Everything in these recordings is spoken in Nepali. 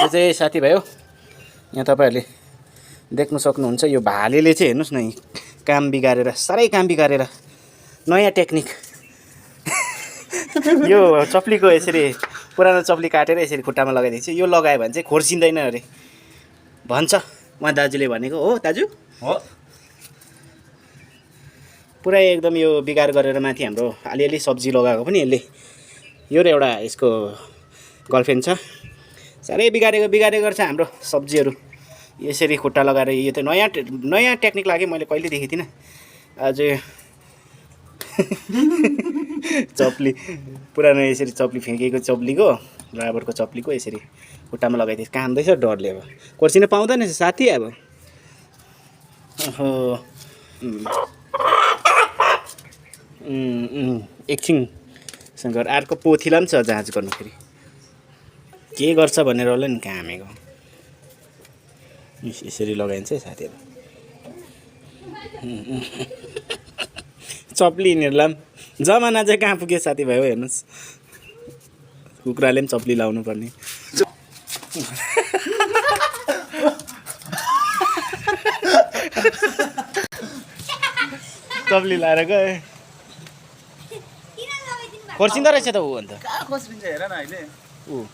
आज चाहिँ साथीभाइ हो यहाँ तपाईँहरूले देख्न सक्नुहुन्छ यो भालेले चाहिँ हेर्नुहोस् न काम बिगारेर साह्रै काम बिगारेर नयाँ टेक्निक यो चप्लीको यसरी पुरानो चप्ली काटेर यसरी खुट्टामा लगाइदिन्छ यो लगायो भने चाहिँ खोर्सिँदैन अरे भन्छ उहाँ दाजुले भनेको हो दाजु हो पुरै एकदम यो बिगार गरेर माथि हाम्रो अलिअलि सब्जी लगाएको पनि यसले यो र एउटा यसको गर्लफ्रेन्ड छ साह्रै बिगारेको गर्छ हाम्रो सब्जीहरू यसरी खुट्टा लगाएर यो त नयाँ टेक्निक लाग्यो मैले कहिले देखेको थिइनँ आज चप्ली पुरानो यसरी चप्ली फ्याँकेको चप्लीको रबरको चप्लीको यसरी खुट्टामा लगाइदिए काम्दैछ डरले अब कोर्सिन पाउँदैन साथी अब ओहो एकछिनसँग अर्को पोथीलाई पनि छ जाँच गर्नु फेरि के गर्छ भनेर होला नि कामेको यसरी लगाइन्छ है साथीहरू चप्ली यिनीहरूलाई पनि जमाना चाहिँ कहाँ पुग्यो साथीभाइ हो हेर्नुहोस् कुखुराले पनि चप्ली लाउनु पर्ने चप्ली लाएर गए खोर्सिँदो रहेछ त ऊ अन्त कहाँ खोस्बिन्छ हेर न अहिले ऊ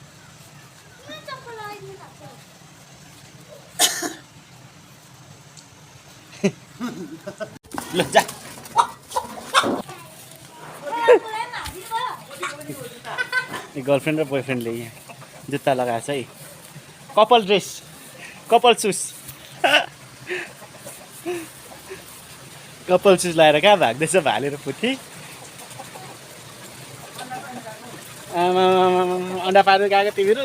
ल जा गर्लफ्रेन्ड र बोयफ्रेन्डले यहाँ जुत्ता लगाएको छ है कपाल ड्रेस कपाल सुज कपाल सुज लगाएर कहाँ भाग्दैछ भालेर पुथी आमा अन्डा पार्नु गएको तिमीहरू